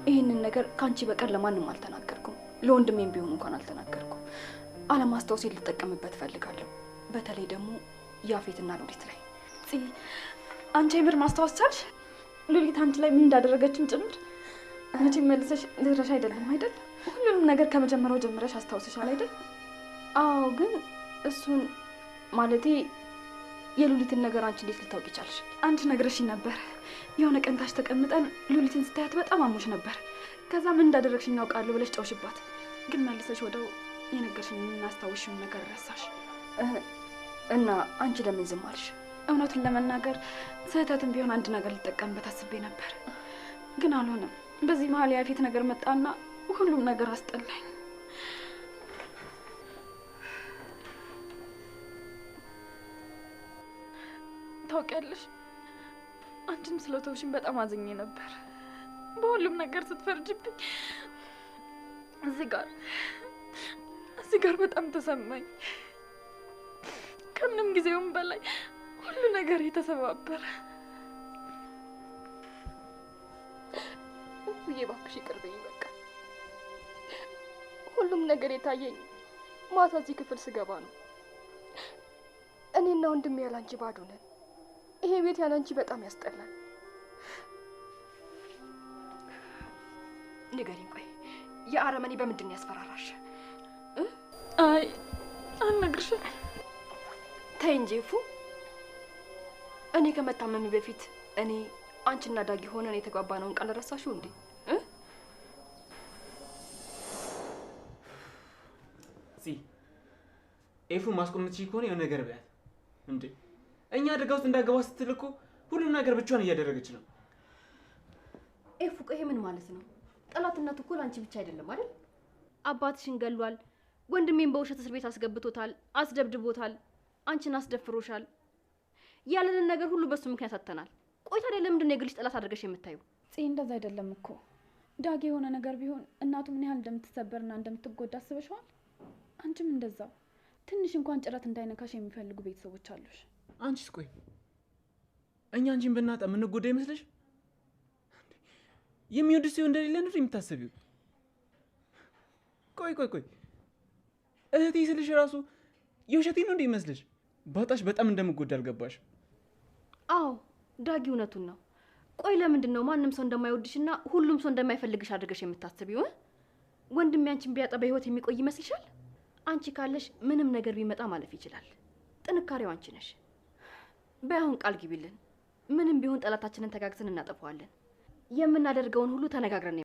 ይህንን ነገር ከአንቺ በቀር ለማንም አልተናገርኩም። ለወንድሜም ቢሆን እንኳን አልተናገርኩም። አለማስታወሴን ልጠቀምበት እፈልጋለሁ። በተለይ ደግሞ ያፌትና ሉሊት ላይ። ጽ አንቺ የምር ማስታወስ ቻልሽ? ሉሊት አንቺ ላይ ምን እንዳደረገችም ጭምር። መቼም መልሰሽ ልትረሽ አይደለም አይደል? ሁሉንም ነገር ከመጀመሪያው ጀምረሽ አስታውሰሻል አይደል? አዎ፣ ግን እሱን ማለቴ የሉሊትን ነገር አንቺ እንዴት ልታውቂ ቻልሽ? አንቺ ነግረሽኝ ነበር። የሆነ ቀን ታች ተቀምጠን ሉሊትን ስታያት በጣም አሞሽ ነበር። ከዛ ምን እንዳደረግሽኝ አውቃለሁ ብለሽ ጨውሽባት። ግን መልሰሽ ወደው የነገርሽኝ እናስታውሽውን ነገር ረሳሽ። እና አንቺ ለምን ዝም አልሽ? እውነቱን ለመናገር ስህተትም ቢሆን አንድ ነገር ልጠቀምበት አስቤ ነበር፣ ግን አልሆነም። በዚህ መሀል ያፌት ነገር መጣና ሁሉም ነገር አስጠላኝ። ታውቂያለሽ፣ አንቺም ስለተውሽኝ በጣም አዝኜ ነበር። በሁሉም ነገር ስትፈርጅብኝ እዚህ ጋር በጣም ተሰማኝ። ከምንም ጊዜውም በላይ ሁሉ ነገር የተሰባበረ። እፉዬ እባክሽ ይቅር በይኝ። በቃ ሁሉም ነገር የታየኝ ማታ እዚህ ክፍል ስገባ ነው። እኔና ወንድሜ ያላንቺ ባዶ ነን። ይሄ ቤት ያላንቺ በጣም ያስጠላል። ንገሪኝ፣ ቆይ የአረመኔ በምንድን ነው ያስፈራራሽ? አይ አልነግርሽም። ተይ እንጂ እፉ። እኔ ከመታመሜ በፊት እኔ አንቺና ዳጊ ሆነን የተግባባነውን ቃል ረሳሽው እንዴ? ኤፉ ማስቆም የምትችይ ከሆነ የሆነ ነገር በያት። እንዴ እኛ አደጋ ውስጥ እንዳገባ ስትል እኮ ሁሉም ነገር ብቻዋን እያደረገች ነው። ኤፉ ቆይ ምን ማለት ነው? ጠላትነቱ እኮ ለአንቺ ብቻ አይደለም አይደል? አባትሽን ገሏል፣ ወንድሜን በውሸት እስር ቤት አስገብቶታል፣ አስደብድቦታል፣ አንቺን አስደፍሮሻል። ያለንን ነገር ሁሉ በሱ ምክንያት አጥተናል። ቆይ ታዲያ ለምንድን ነው የግልሽ ጠላት አድርገሽ የምታዩ? ጽ እንደዛ አይደለም እኮ ዳጊ የሆነ ነገር ቢሆን እናቱ ምን ያህል እንደምትሰበርና እንደምትጎዳ አስበሽዋል? አንቺም እንደዛው ትንሽ እንኳን ጭረት እንዳይነካሽ የሚፈልጉ ቤተሰቦች አሉሽ። አንቺስ ቆይ እኛ አንቺን ብናጣ የምንጎዳ ይመስልሽ? የሚወድሽ ሰው እንደሌለ ነው የምታስቢው? ቆይ ቆይ ቆይ እህቴ ስልሽ ራሱ የውሸቴን ነው እንዴ ይመስልሽ? ባጣሽ በጣም እንደምጎዳ አልገባሽ? አዎ ዳጊ እውነቱን ነው። ቆይ ለምንድን ነው ማንም ሰው እንደማይወድሽና ሁሉም ሰው እንደማይፈልግሽ አድርገሽ የምታስቢው? ወንድሜ አንቺን ቢያጣ በህይወት የሚቆይ ይመስልሻል? አንቺ ካለሽ ምንም ነገር ቢመጣ ማለፍ ይችላል። ጥንካሬው አንቺ ነሽ። በይ አሁን ቃል ግቢልን። ምንም ቢሆን ጠላታችንን ተጋግዘን እናጠፋዋለን። የምናደርገውን ሁሉ ተነጋግረን